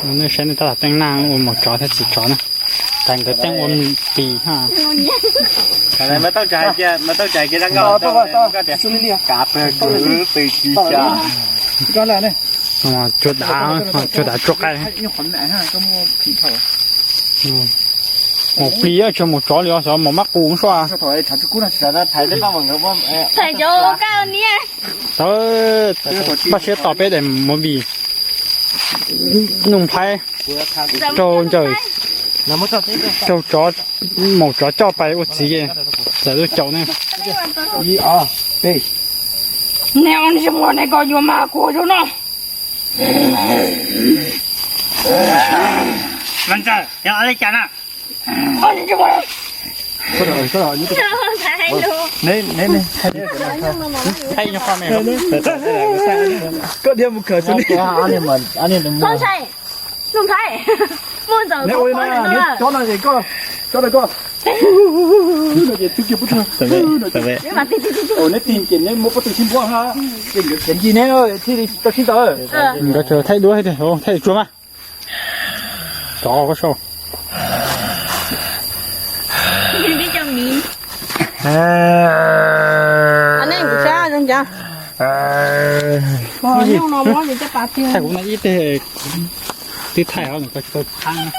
Nej saib nej tab tom teeb naj ua maum tsov thiab txiv tsov na, tas nkawd teeb ua pis ha. Cua dav, cua dav tsuag qaib. Maum plis tsis yog maum tsov li os, xyov maum mab qus sua. Thaiv cov kaj niab. Paj siab tos peb daim movie Nuj Nplhaib raug ncaws, raug tsov, maum tsov coj pais ua txiv, txawm tuaj caum ne. Neb ob niag tsis muaj neb koj yuav mas kuv zoo no. Koj dhia mus khawm xwb. Neb ua li no, neb cov no es koj, cov no koj. Neb tig ces neb muab pob tw sib npuab ha, ces nkawd khiav ncig neb thiaj li tau sib ntaus. Nkawd thaij duab, thaij tsuag mas. Tsov koj sau. Thaij kuv no ib teg, twb thaij os, tsis tau thaij.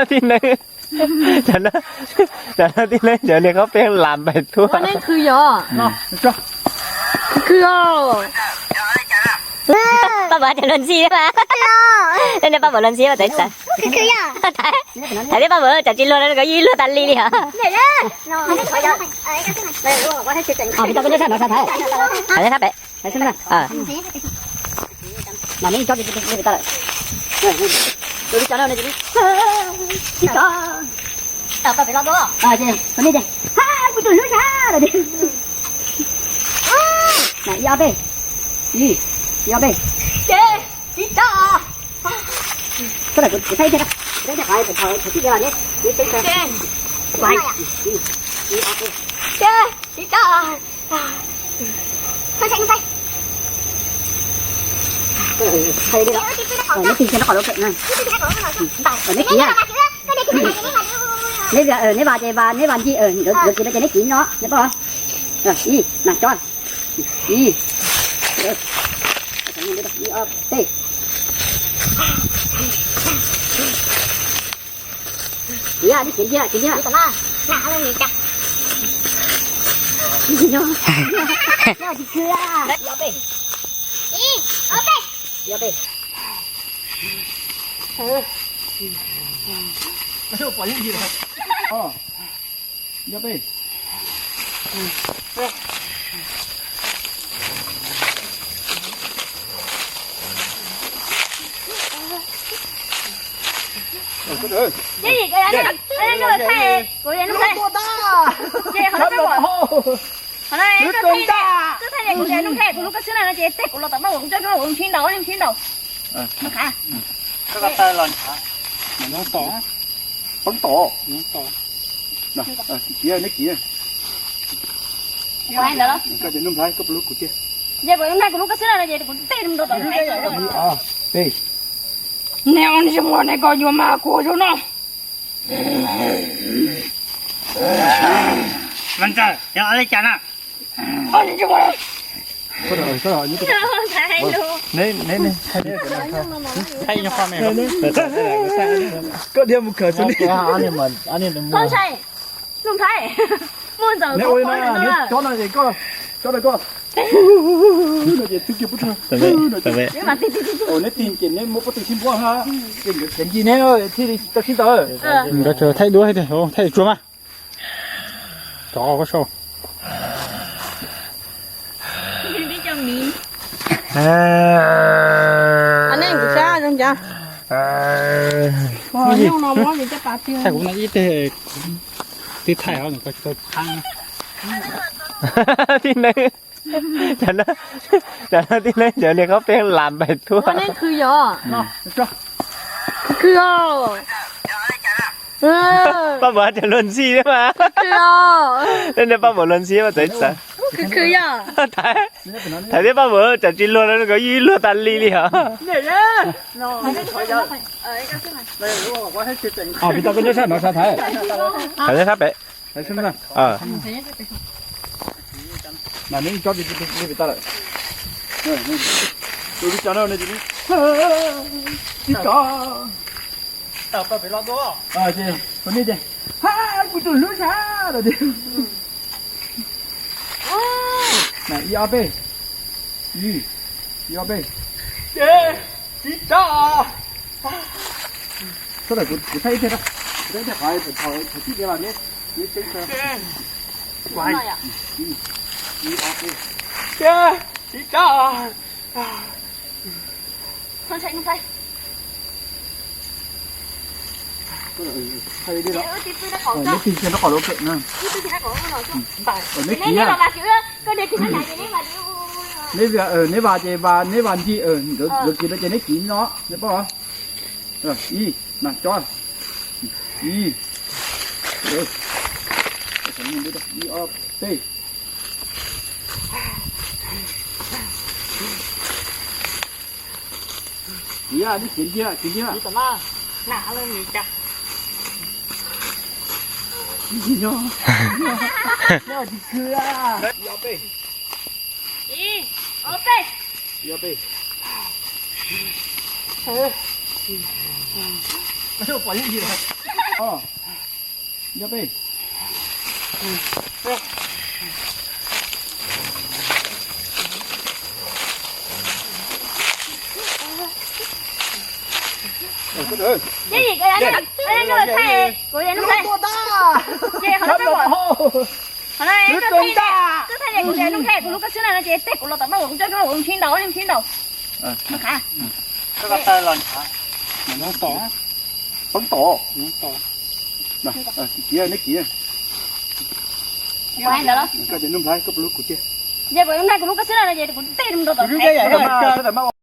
Tib neeg, cov no tib neeg cov niag khaub peeb lam pais tuaj. Paj Pov cov luag ntxhi mas, nej paj Pov luag ntxhi mas txawv txawv. Thaiv peb paj Pov cov tsis luag no koj yeej luag tas li li os. Thaiv pem. Ib ob peb, ib ob peb. Neb vas ces vas, neb vas ncig, nkawd kiv no ces neb kiv no, neb pom. Ib, mas cov, ib, ib ob peb. Kiv, neb kiv ntxiag, kiv ntxiag. Ib ob peb. Ib ob peb. Kuv lub koj xwb na no ces tej kuv los tom no kuv coj kuv los ntsib ntaus, ntsib ntaus. Poob tom, poob tom. Kiv, neb kiv. Koj cov Nuj Nplhaib, koj puas hlub kuv tiag? Kuv hlub koj xwb na no ces kuv tej mus rau tom Nuj Nplhaib. Neb ob niag tsis muaj neb koj yuav mas kuv zoo no. Vaj Ntxawg, yog li cas na? Koj dhia mus khawm xwb. Nuj Nplhaib, muaj ntxawm, neb ua li no, neb cov no es koj, cov no koj. Neb tig ces neb muab pob tw sib npuab ha, ces nkawd khiav ncig neb thiaj li tau sib ntaus. Nkawd thaij duab, thaij tsuag mas. Tsov koj sau. Thaij kuv no ib teg, twb thaij os, koj tsis tau thaij. Tib neeg, cov no tib neeg cov niag khaub peeb lam pais tuaj. Paj Pov cov luag ntxhi thiab mas. Tej niag Paj Pov luag ntxhi mas txawv txawv. Khwv khwv yog. Thaiv thiab Paj Vuam tsam tsis luag no nkawd yeej luag tas li li hos. Pis tau koj nyob sab no sab Thaiv. Thaiv nyob sab pem. Mas neb tsob pis tau lawm. Tus li cas no ne? Tib tsob. Tawm pem los dua. Ces, ha, kuv tus hlub sab no tias. Ib ob peb. Ib, ib ob peb. Ces, tib tsob. Txhob lawm, kuv thaij ib teg, kuv thaij ib teg qhov thaum tib tias los neb, neb tseeb. Ces, tib tsob. Neb tig kiag rau qhov lub kawm na. Neb tig kiag rau qhov lub kawm. Neb, neb vas ces vas, neb vas ncig, nkawd kiv no ces neb kiv no, neb paub. Ib, mas tsob. Ib, ib ob peb. Kiv, neb kiv ntsia, kiv ntsia. Ib, ob peb. Ib ob peb. Ib ob peb. Ces kuv yog nub thaij, ces qhov no peb pom, qhov no koj thaij, kuv yog nub thaij, kuv hlub koj xwb na no ces tej kuv los tom no kuv coj koj ua ntsib ntaus, ntsib ntaus. Poob tom. Kiv, neb kiv. Koj ces nub nplaig, koj puas hlub kuv tiag? Ces kuv nub nplaig, kuv hlub koj xwb na no ces kuv tej ntaus tom.